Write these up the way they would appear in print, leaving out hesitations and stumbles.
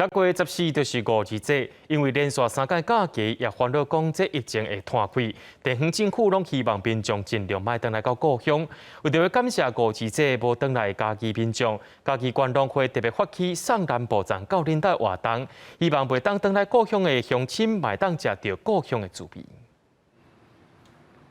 6月14就是五二節，因為連續三工假期，也煩惱講這疫情會拖開。地方政府攏希望民眾盡量莫轉來到故鄉。為著欲感謝五二節無轉來嘉義民眾，嘉義縣農會特別發起送南部粽到恁兜活動，希望袂當轉來故鄉的鄉親，嘛會當食著故鄉的滋味。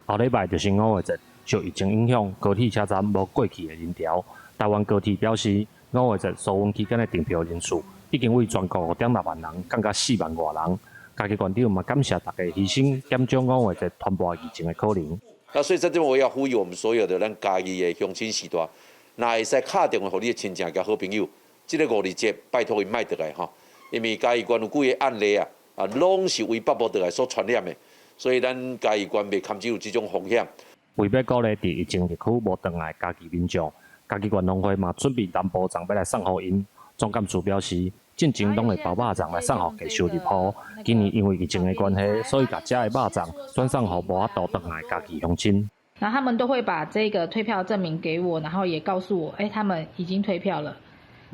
後禮拜就是五二節，受疫情影響，高鐵車站無過去的人潮。台灣高鐵表示，五二節蘇運期間的訂票人數已經為全國5.6萬人降到4萬外人。嘉義縣長嘛感謝大家犧牲，減少五二節傳播疫情的可能。那所以這邊我要呼籲我們所有的咱嘉義的鄉親序大，若會使敲電話予你的親戚佮好朋友，這个五二節拜託𪜶莫轉來吼，因為嘉義縣有幾个案例啊，啊，攏是為北部轉來所傳染的，所以咱嘉義縣袂堪只有這種風險。為欲鼓勵佇疫情疫區無轉來嘉義民眾，嘉義縣農會嘛準備南部粽欲來送予𪜶。總幹事表示，進前攏會包肉粽來送予低收入戶，今年因為疫情的關係，所以共遮的肉粽轉送予無法度轉來嘉義鄉親。然後他們都會把這個退票證明給我，然後也告訴我，哎，他們已經退票了。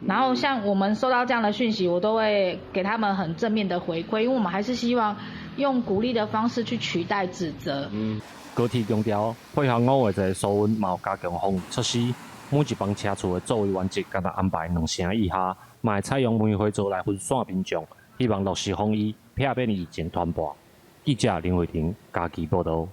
然後像我們收到這樣的訊息，我都會給他們很正面的回饋，因為我們還是希望用鼓勵的方式去取代指責。高鐵強調，配合五二節疏運，嘛有加強防疫措施。每一班車次的座位原則，干焦安排兩成以下，嘛會採用梅花座來分散民眾，希望落實防疫，避免疫情傳播。記者林慧婷嘉義報導。